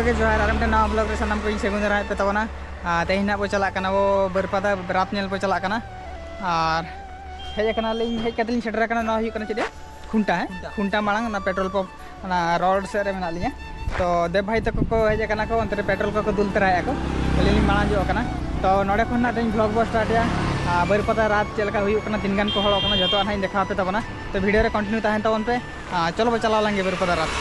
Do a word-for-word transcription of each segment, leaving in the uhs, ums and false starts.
ᱜᱮ ᱡᱚᱦᱟᱨ, ᱟᱨ ᱢᱤᱫᱴᱮᱱ ᱱᱟᱣᱟ ᱵᱞᱚᱜ ᱨᱮ ᱥᱟᱱᱟᱢ ᱠᱚᱧ ᱥᱟᱹᱜᱩᱱ ᱫᱟᱨᱟᱢᱮᱫ ᱯᱮ ᱛᱟᱵᱚᱱᱟ᱾ ᱟᱨ ᱛᱮᱦᱮᱧ ᱱᱟᱜ ᱵᱚ ᱪᱟᱞᱟᱜ ᱠᱟᱱᱟ ᱵᱚ ᱵᱟᱹᱨᱯᱟᱫᱟ ᱨᱟᱛ ᱧᱮᱞ ᱵᱚ ᱪᱟᱞᱟᱜ ᱠᱟᱱᱟ᱾ ᱟᱨ ᱦᱮᱡ ᱟᱠᱟᱱᱟᱞᱤᱧ, ᱦᱮᱡ ᱠᱟᱛᱮ ᱞᱤᱧ ᱥᱮᱴᱮᱨ ᱟᱠᱟᱱᱟ, ᱱᱚᱣᱟ ᱦᱩᱭᱩᱜ ᱠᱟᱱᱟ ᱪᱮᱫ ᱭᱟ? ᱠᱷᱩᱱᱴᱟ, ᱦᱮᱸ? ᱠᱷᱩᱱᱴᱟ᱾ ᱠᱷᱩᱱᱴᱟ ᱢᱟᱲᱟᱝ ᱚᱱᱟ ᱯᱮᱴᱨᱳᱞ ᱯᱟᱢᱯ, ᱚᱱᱟ ᱨᱳᱰ ᱥᱮᱫ ᱨᱮ ᱢᱮᱱᱟᱜ ᱞᱤᱧᱟ᱾ ᱛᱚ ᱫᱮᱵ ᱵᱷᱟᱭ ᱛᱟᱠᱚ ᱠᱚ ᱦᱮᱡ ᱟᱠᱟᱱᱟ ᱠᱚ, ᱚᱱᱛᱮ ᱨᱮ ᱯᱮᱴᱨᱳᱞ ᱠᱚᱠᱚ ᱫᱩᱞ ᱛᱚᱨᱟᱭᱮᱫᱼᱟ ᱠᱚ, ᱟᱹᱞᱤᱧ ᱞᱤᱧ ᱢᱟᱲᱟᱝ ᱧᱚᱜ ᱟᱠᱟᱱᱟ᱾ ᱛᱚ ᱱᱚᱰᱮ ᱠᱷᱚᱱ ᱱᱟᱜ ᱛᱮᱦᱮᱧ ᱵᱞᱚᱜ ᱵᱚ ᱥᱴᱟᱨᱴ ᱮᱜᱼᱟ᱾ ᱟᱨ ᱵᱟᱹᱨᱯᱟᱫᱟ ᱨᱟᱛ ᱪᱮᱫ ᱞᱮᱠᱟ ᱦᱩᱭᱩᱜ ᱠᱟᱱᱟ, ᱛᱤᱱ ᱜᱟᱱ ᱠᱚ ᱦᱚᱲᱚᱜ ᱠᱟᱱᱟ, ᱡᱚᱛᱚᱣᱟᱜ ᱱᱟᱜ ᱤᱧ ᱫᱮᱠᱷᱟᱣ ᱟᱯᱮ ᱛᱟᱵᱚᱱᱟ᱾ ᱛᱚ ᱵᱷᱤᱰᱤᱭᱳ ᱨᱮ ᱠᱚᱱᱴᱤᱱᱤᱭᱩ ᱛᱟᱦᱮᱱ ᱛᱟᱵᱚᱱ ᱯᱮ᱾ ᱟᱨ ᱪᱚᱞᱚ ᱵᱚ ᱪᱟᱞᱟᱣ ᱞᱮᱱ ᱜᱮ ᱵᱟᱹᱨᱯᱟᱫᱟ ᱨᱟᱛ᱾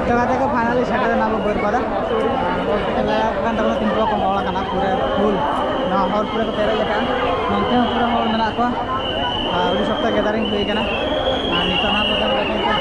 ᱛᱚ ᱜᱟᱛᱮ ᱠᱚ, ᱯᱷᱟᱭᱱᱟᱞᱤ ᱥᱮᱴᱮᱨ ᱮᱱᱟ ᱵᱚ ᱵᱟᱹᱨᱯᱟᱫᱟ᱾ ᱟᱨ ᱦᱚᱲ ᱠᱚ ᱞᱟᱜᱟᱜ ᱠᱟᱱ ᱛᱟᱵᱚᱱᱟ, ᱛᱤᱱ ᱯᱩᱨᱟᱹ ᱠᱚ ᱦᱚᱲ ᱟᱠᱟᱱᱟ, ᱯᱩᱨᱟᱹ ᱯᱷᱩᱞ᱾ ᱱᱚᱣᱟ ᱦᱚᱲ ᱯᱩᱨᱟᱹ ᱠᱚ ᱯᱮᱨᱮᱡ ᱟᱠᱟᱱᱟ᱾ ᱱᱚᱱᱛᱮ ᱦᱚᱸ ᱯᱩᱨᱟᱹ ᱦᱚᱲ ᱢᱮᱱᱟᱜ ᱠᱚᱣᱟ᱾ ᱟᱨ ᱟᱹᱰᱤ ᱥᱚᱠᱛᱚ ᱜᱮᱫᱟᱨᱤᱝ ᱦᱩᱭ ᱟᱠᱟᱱᱟ᱾ ᱟᱨ ᱱᱤᱛᱚᱜ ᱱᱟᱦᱟᱜ ᱵᱚ ᱥᱮᱱ ᱞᱮᱱᱠᱷᱟᱱ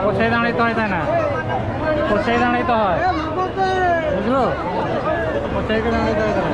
ᱯᱚᱪᱟᱭ ᱫᱟᱲᱮ ᱛᱚ ᱛᱟᱦᱮᱱᱟ᱾ ᱯᱚᱪᱟᱭ ᱫᱟᱲᱮ ᱛᱚ ᱦᱚᱭ᱾ ᱵᱩᱡᱷᱟᱹᱣ? ᱯᱚᱪᱟᱭ ᱠᱚ ᱫᱟᱲᱮ ᱛᱚ ᱛᱟᱦᱮᱱᱟ᱾